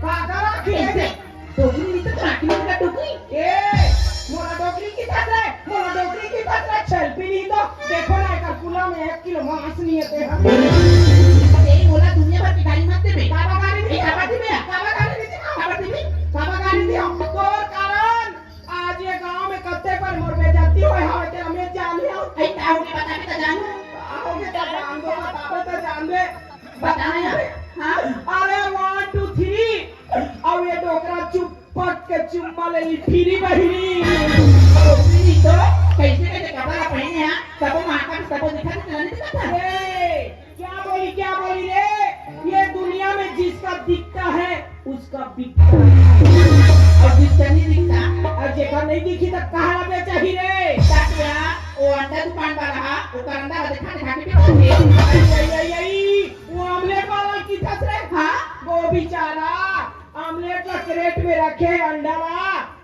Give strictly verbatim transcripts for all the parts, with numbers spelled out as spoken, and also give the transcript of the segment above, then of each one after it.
का करा? कैसे? डोकरी नहीं तो राखी नहीं का डोकरी। ए, मोला डोकरी किथस रे, मोला डोकरी किथस रे, छेलपी नहीं तो। देखो ना, एकर कुला में एक किलो मांस नहीं हे ते ह। अरे, मोला दुनिया भर की गाली मत देबे। काबर गाली ए, दिया? काबर देबे? काबर गाली दिया? काबर देबे? काबर गाली दिया? तोर कारण आज ये गांव में कत्ते पर मोर बेइज्जती होय हवे, तेला मैं जान लिया। ए, का होगे बताबे त जानहूं। का होगे त जान दो, बताबे त जान दे। बता ना यार। हाँ? अरे, one, two, three। अब ये डोकरा चुप पक के चुम्मा ले ली, फिरी बहिरी। अरे, फिरी तो कैसे, कैसे कपड़ा पहने हैं? सबो माता, सबो दिखा दे, चला नहीं दिखाता। ए, क्या बोली, क्या बोली रे? ये दुनिया में जिसका दिखता है, उसका बिकता है। और जिसका नहीं दिखता? और जेकर नहीं दिखी, तो कहाँ ला बेचही रे? ताकि यार, वो अंडा दुकान वाला हा, ओकर अंडा ला दिखा, दिखा के बिकता है। आई, आई, आई, आई, वो omelette वाला किथस रे? हाँ? वो बेचारा omelette ला crate में रखे हे अंडा ला,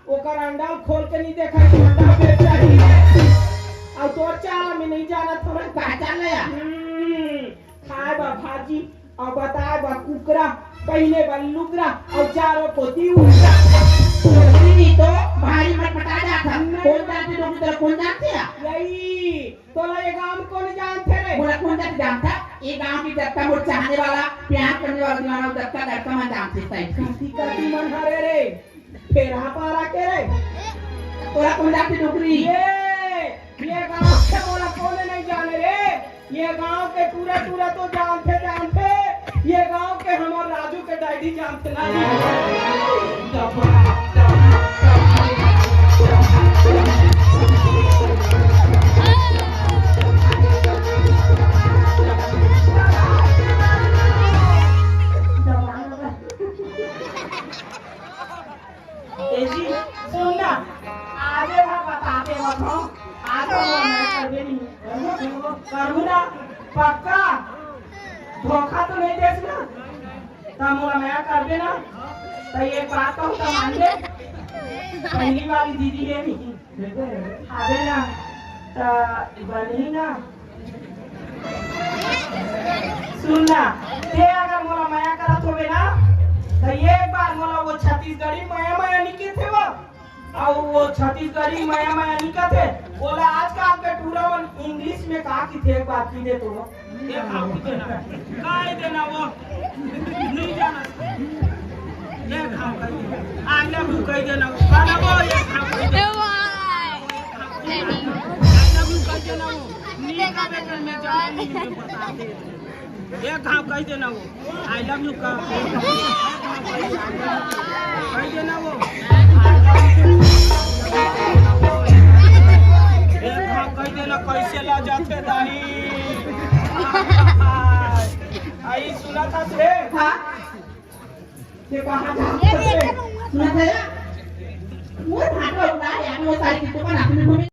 ओकर अंडा खोल के नहीं देखा कि अंडा बेचही। अउ तोर चाल में नहीं जानत हवय। का चाल हे यार? हम्म, खाए बर भाजी, अउ बताए बर कुकरा, पहिने बर लुगरा, अउ चारों कोती उगरा। डोकरी नहीं तो भारी मटमटा जात हस। कोन जानथे डोकरी, तोला कोन जानथे यार? यही, तोला ये गांव में कोन जानथे रे? मोला कोन जानथे जानत हे? ये गांव के जतका मोर चाहने वाला, प्यार करने वाला, दीवाना, जतका लड़का मन जानथे सही। कति कति मन हरे रे, फेरा पारा के रे। तोला कोन जानथे डोकरी? ये, ये गांव के मोला कोने नहीं जाने रे। ये गांव के टूरा टूरा तो जानथे, जानथे। ये गांव के हमर राजू के daddy जानथे ना। ए जी, सुन ना, आजे भर बताते मत हो, आज तो मैं करबे नहीं। करबू ना, पक्का? धोखा तो नहीं देस ना? त मोला मया करबे ना? त एक बात कहूं त मान ले, पहली वाली दीदी हे नहीं। अबे ना, त बनही ना। सुन ना, ते अगर मोला मया करत होबे ना, त एक बार मोला वो छत्तीसगढ़ी मया मया नी कथे वो, अउ वो छत्तीसगढ़ी मया मया नी कथे, ओला आजकल के टूरा मन English में का कथे, एक बार कहि दे तो। एक घाव कहि देना। कहि देना वो। नहीं जाना। एक घाव कहि देना। I love you कहि देना वो। कहना वो, एक घाव कहि देना। I love you कहि देना वो। नहीं कहबे त मैं जाना नहीं, मैं बता दे। एक घाव कहि देना वो। I love you का। कहि देना वो। एक घाव कहि देना, कैसे लजाथे दाई। आई सुनत हस रे? हाँ। ये कहाँ जात हस रे? सुनत हे? मोर भांटा उतार यार, वो सारी किताबें ना अपने